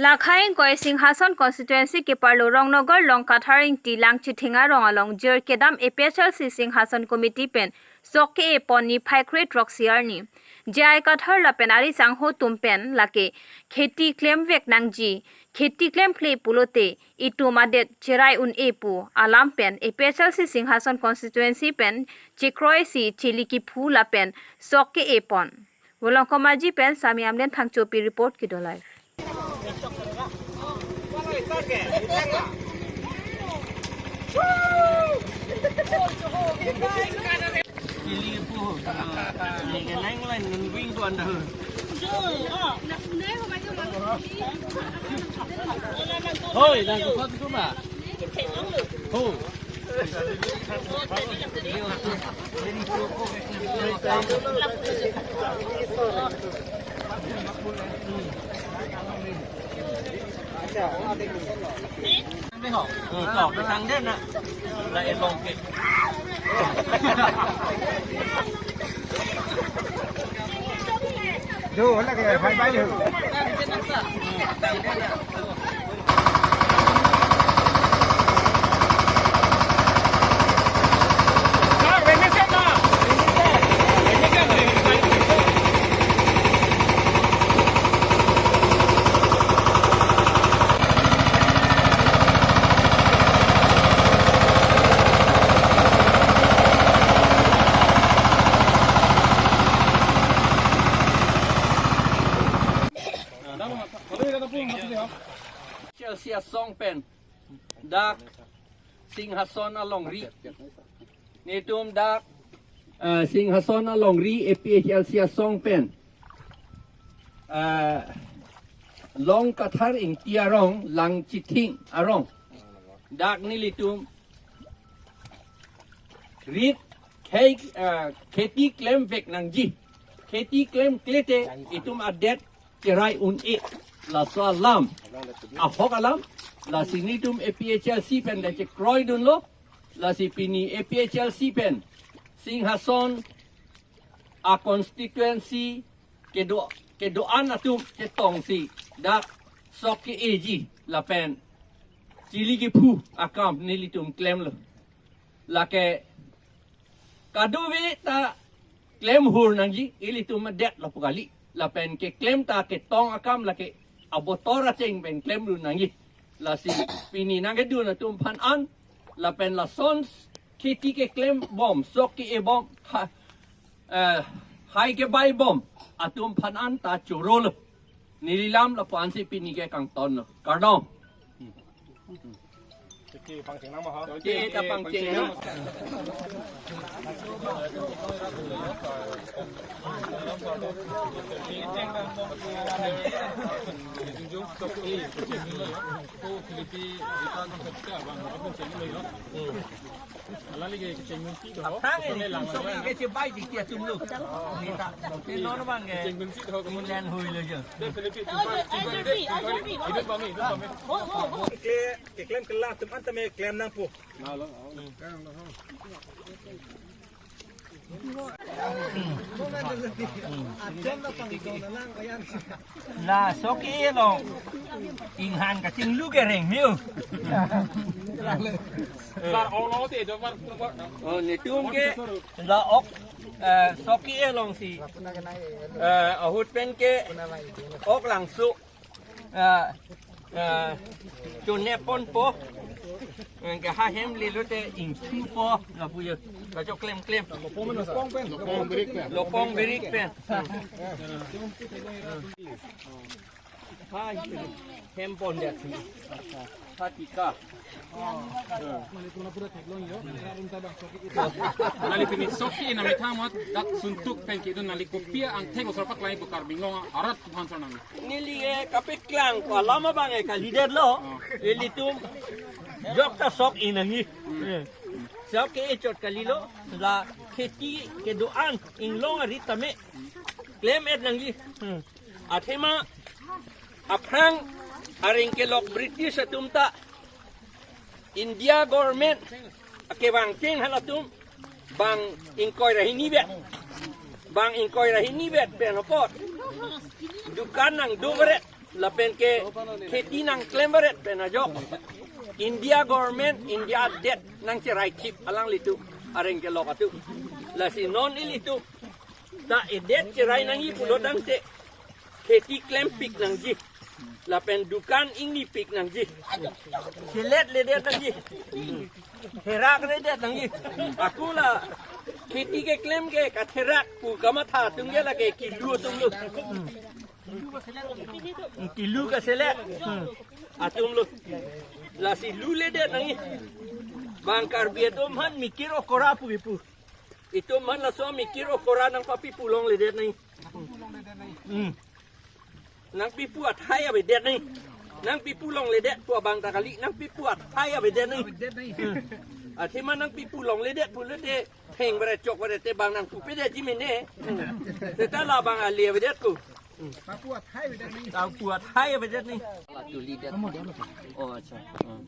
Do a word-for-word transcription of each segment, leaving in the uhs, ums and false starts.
Takhai ingkoi Singhason constituency keparlo Rongnagar Longkathar Ingti Langchithing arong along jir kedam A P H L C Singhason Committee pen sok ke-e pon niphai kre throksi arni J I Kathar lapen ari sangho atum pen lake kheti klemvek nangji, kheti klemkle pulote itum adet cherai un-e pu alam pen A P H L C Singhason constituency pen chekroisi chili kiphu lapen sok ke-e pon. Volongkom Aji pen Sami Amlen Phangchopi report, Kido Live. Hoi, nang kusat kuma? Ho. Chelsea asong pen dak Singhason alongri. Netum dak, eh, Singhason alongri A P H L C asong pen, eh, Longkathar Ingti arong, Langchithing arong. Dak nelitum rit khei, eh, kheti klemvek nangji. Kheti klemkle te itum adet cherai un-e. Laso alam, ahok alam, lasi netum A P H L C pen da chekroidunlo, lasi pini A P H L C pen Singhason a constituency kedo, kedo-an atum chetongsi dak sok ke-eji lapen chili kiphu akam nelitum klemlo. Lake kadokave ta klem hur nangji, ilitum adet lapu kali. Lapen keklem ta ketong akam lake abotor ateng pen klem ru nangji. Lasi pini nangkedun atum aphan an, lapen lason kheti keklem bom, sok ke-e bom, ha, eh, hai kebai bom atum aphan an ta chorolo. Neli lam lapu-ansi pini ke kangtonlo. Kardom. Ke ta pangcheng nang. Aphrang ini langsung ke chebai di kia tumlu. Ni ta, ni non bang ke. Len hui lo jo. Kle, keklem kelang atum an tame klem nangpo. La sok ke-e along inghan kachinglu kereng miu. Sar, ono te jo par. Oh, netum ke la ok, eh, sok ke-e alongsi, eh, ahut pen ke ok langso, eh, eh, chonep ponpo. Eh, ke ha hem lelo te ingthupo lapu jo. Kachok klemklem. Lopong birik pen. Hai, hem pon dia. Phatika. Neli pini sok ke-e nangmethang amat dak suntuk pen kedun, neli kopi angthek osor paklangpo Karbi Anglong arat aphan sar nang. Neli, eh, kapeklang ko alam abang, eh, kalidetlo. Oh. Ilitum jok ta sok-e nangji. Hmm. Eh. Sok ke-e chot kalilo, la kheti kedo-an inglong arit tame klem-et nangji. Hmm. Athema aphrang areng kelok British atum ta India government akevang cheng halatum bang ingkoi ra hini vet. Bang ingkoi ra hini vet pen apot dukan nangduk ret. Lapen ke kheti nangklem varet pen ajok India government, India adet nangcherai thip alanglitum areng kelok atum. Lasi non ilitum ta edet cherai nangji pulo tangte kheti klempik nangji. Lapen dukan ingnipik nangji. Selet ledet nangji. Therak ledet nangji. Ako la kheti keklem ke katherak pu kamatha atum ke lake kilu atum lo. Kilu kaselet. Hmm. Atum lo. Lasi lu ledet nangji. Bang Karbi atum aphan mikir okora pu kipu. Itum aphan laso mikir okora nangpapipu longledet nangji. Hmm. Nangpipu athai avedet nangji. Nangpipu longledet pu abang ta kali. Nangpipu athai avedet nangji. Hmm. Athema nangpipu longledet pulote theng varet chok varet te bang nangpupedetji mene. Hmm. Seta labang ale avedet ko. Hmm. Papu athai avedet nangji. Papu athai avedet nangji. Tuli det. Oh, acha. Hmm.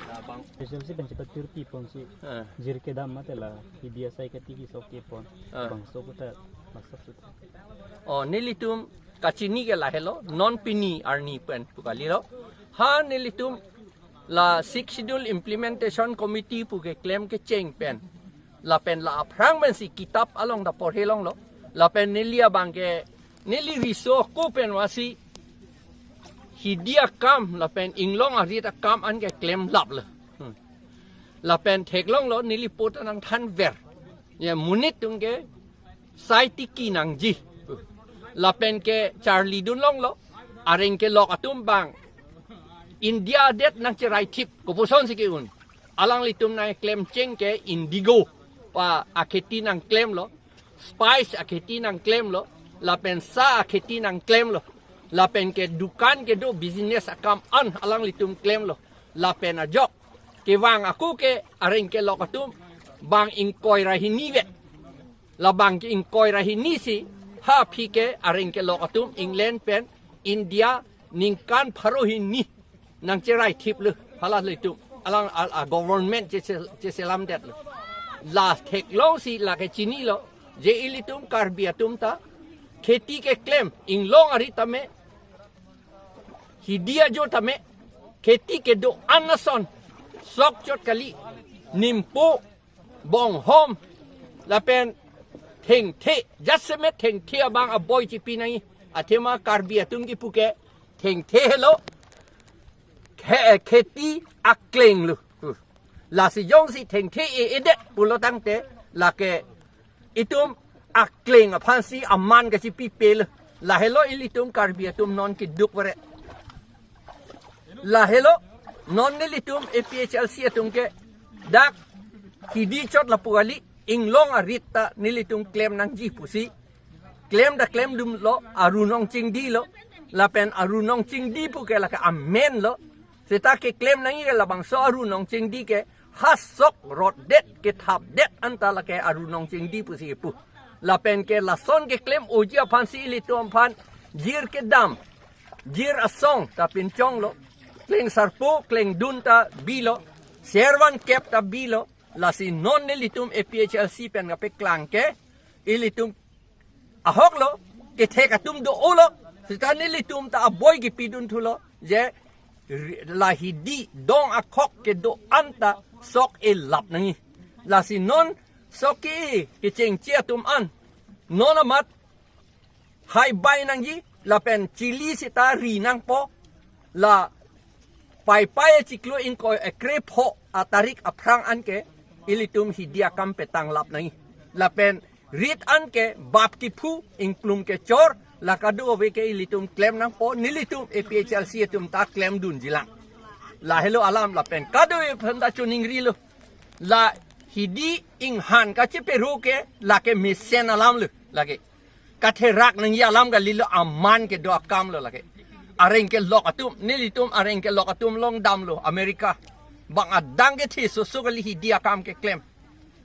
Labang. Special si pencepat turti pon si. Ah. Jir kedam mate la, hidi asai kati kisok ke pon. Ah. Bangso puta, masak suta. Oh, nelitum kachini ke lahelo, non pini arni pen pu kalilo. Ha nelitum la Sixth Schedule Implementation Committee pu keklem kecheng pen. Lapen la aphrang pensi kitap along ta porhe longlo. Lapen neli abang ke, neli riso ko pen vasi hidi akam lapen inglong arit akam an keklem laplo. Hmm. Lapen theklonglo neli po ta nangthanver. Ya, monit atum ke sai tiki nangji. Lapen kecharlidun longlo, areng kelok atum bang India adet nangcherai thip, kopuson si ke-un. Alanglitum nangklem cheng ke indigo pa akheti nangklemlo, spice akheti nangklemlo, lapen sa akheti nangklemlo, lapen ke dukan kedo business akam an alanglitum klemlo, lapen ajok kevang ako ke areng kelok atum bang ingkoi ra hini vet. Labang ke ingkoi ra hini si ha aphi ke areng kelok atum England pen India ningkan pharo hini nangcherai thiplo, hala letum alang a, a government chese-, cheselamdetlo. La theklong si lake chinilo, je ilitum Karbi atum ta kheti keklem inglong arit tame, hidi ajo tame, kheti kedo-an ason sok chot kali, nimpo, bonghom, lapen thengthe, jasemet thengthe abang aboi chipi nangji. Athema Karbi atum kipu ke thengthe helo khe-, kheti aklenglo. Lasi jongsi thengthe e-edet pulo tangte lake itum akleng aphansi aman kachipipelo. Lahelo ilitum Karbi atum non keduk varet. Lahelo non nelitum A P H L C atum ke dak hidi chot lapu kali, inglong arit ta nelitum klem nangji pusi klem ta klemdunlo, Aru Nong Chingdi lo. Lapen Aru Nong Chingdi pu ke lake amen lo. Seta keklem nangji ke labangso Aru Nong Chingdi ke ha sok rotdet kethapdet anta lake Aru Nong Chingdi pusi pu. Lapen ke lason keklem oji aphansi ilitum aphan jir kedam, jir asong ta pinchonglo, kleng sarpo klengdun ta bilo, servan kep ta bilo. Lasi non nelitum A P H L C pen kapeklang ke ilitum ahoklo, kethek atum do-olo, seta nelitum ta aboi kipidun thulo, je ri-, la hidi dong akhok kedo-an ta sok e lap nangji. Lasi non sok ke kechengche atum an, non amat hai bai nangji, lapen chili seta ri nangpo, la Paipai achiklo ingkoi, eh, krepho atarik aphrang anke ilitum hidi akam petang lap nangji. Lapen rit anke bap kiphu, ingklum kechor, la kadokave ke ilitum klem nangpo, nelitum A P H L C atum ta klemdunji lang. Lahelo alam lapen kadokave aphan ta choningrilo. La hidi inghan kachepero ke lake mesen alamlo lake. Katherak nangji alam kalilo, aman kedo akamlo lake. Areng kelok atum, nelitum areng kelok atum along damlo America. Bang adang kethe soso kali hidi akam keklem.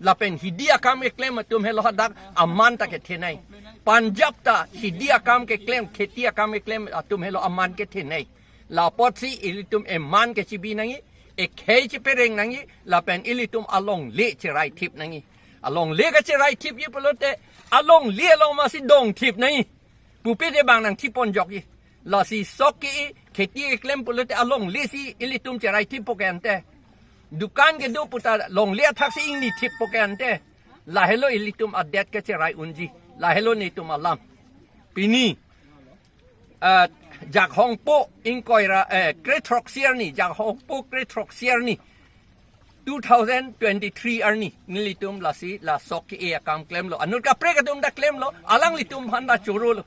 Lapen hidi akam keklem atum helo hadak aman ta kethenei. Punjab ta hidi akam keklem, kheti akam keklem atum helo aman kethenei. La apotsi ilitum eman kechibi nangji, ekhei chipereng nangji, lapen ilitum alongle cherai thip nangji. Alongle kacherai thipji pulote, alongle along masi dong thip nangji. Pupe de bang nangthip pon jokji. Lasi sok ke-e kheti keklem pulote alongle si ilitum cherai thippo ke ante. Dukan kedo puta longle athak si ingni thippo ke ante. Lahelo ilitum adet kecherai unji. Lahelo netum alam. Pini, eh, Jakhongpo ingkoi ra, eh, krethrok siarni, Jakhongpo krethrok siarni, two thousand twenty-three arni, nelitum lasi la sok ke-e akam klemlo. Anut kaprek atum ta klemlo, alanglitum aphan ta chorolo.